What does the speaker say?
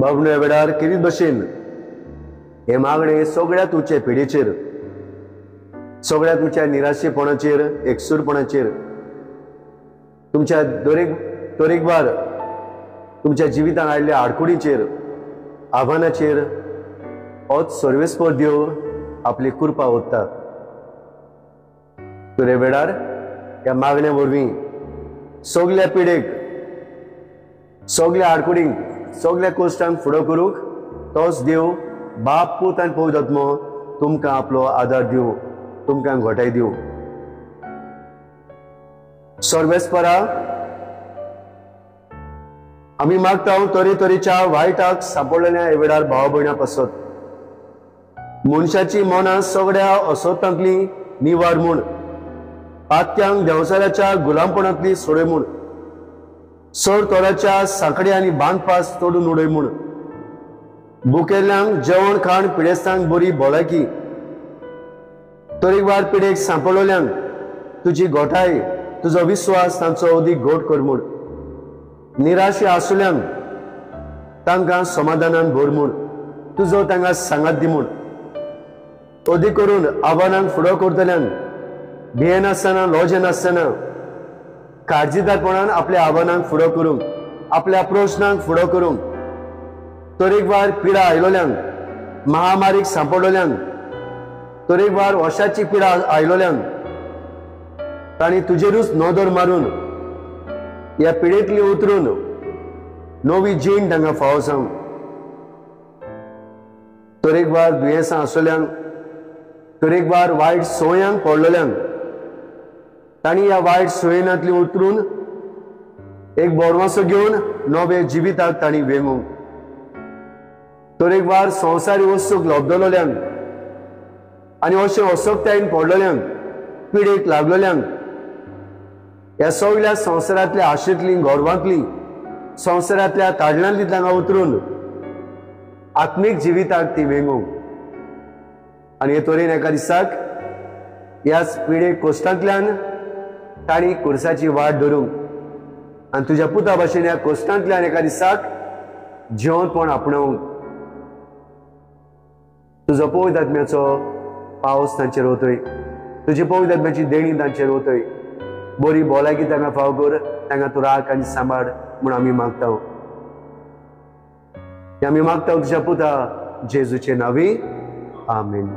बाबण्या वेळार केरीत भशेन हे मागणे सगळ्या तुमचे पिडेचेर, सगळ्या तुमच्या निराशेपणाचेर, एकसूरपणाचेर, तुमच्या दरेकवार तुमच्या जिवितांत आयिल्ल्या आडकुडीचेर, आव्हानाचेर होच सर्वेस्पर देव आपली कृपा ओतता. तुरे वेळार ह्या मागण्या वरवीं सगल्या पिडेक, सगल्या आडकुडींक, सगल्या कोश्टांक फुडो करूंक तोच देव बाप, पूत आनी पवित्र आत्मो तुमकां आपलो आदार दिवं, तुमकां घोटाय दिवं. सर्वेस्परा, आमी मागता तरेतरेच्या वायटाक सांपडलेल्या हे वेळार भाव भयणां पासत मनशाची मनां सगळ्या असोतांतली निवार म्हूण, पात्यांक देंवचाराच्या गुलामपणांतली सोडय म्हूण, सर तोराच्या सांकडे आनी बांदपास तोडून उडय म्हूण, भुकेल्ल्यांक जेवण खाण, पिडेस्तांक बरी भलायकी, तरेकवार पिडेक सांपडलेल्यांक तुजी गोठाय, तुजो विस्वास तांचो अदीक घट कर म्हूण, निराशे आसुल्यांक तांकां समाधानान भर म्हूण, तुजो तांकां सांगात दी म्हूण, अदीक करून आव्हानांक फुडो करतल्यांक भियेनासतना, लजेनासतना काळजीदारपणान आपल्या आव्हानांक फुडो करूंक, आपल्या प्रश्नांक फुडो करूंक, तरेकवार पिडा आयलोल्यांक, महामारीक सांपडलोल्यांक, तरेकवार वशाची पिडा आयलोल्यांक तांणी तुजेरूच नदर मारून ह्या पिडेंतली उतरून नवी जीण तांकां फावो जावं. तरेकवार दुयेंसां आसलेल्यांक, तरेकवार वायट संवयांक पडलेल्यांक तांणी ह्या वायट संवयांतली उतरून एक बोरवासो घेवन नवे जिविताक तांणी वेंगूंक. तरेकवार संवसारी वस्तूक लब्दलोल्यांक आनी अशें असक्तायेन पडलेल्यांक, पिडेक लागलोल्यांक ह्या सगळ्या संवसारांतल्या आशेंतली, गोरवांतली, संवसारांतल्या ताडल्यांतली तांकां उतरून आत्मीक जिविताक ती वेंगूंक. आनी हे तरेन एका दिसाक ह्याच पिडे कोश्टांतल्यान तांणी कुर्साची वाट धरूंक आनी तुज्या पुता भाशेन ह्या कोश्टांतल्यान एका दिसाक जेवणपण आपणावंक तुजो पवित्र आत्म्याचो पावस तांचेर वतय, तुजी पवित्र आत्म्याची देणी तांचेर वतय. बरी भलायकी तांकां फाव कर, तांकां तूं राख आनी सांबाळ म्हूण आमी मागता. आमी मागता तुज्या पुता जेजूचे नांवी, आमेन.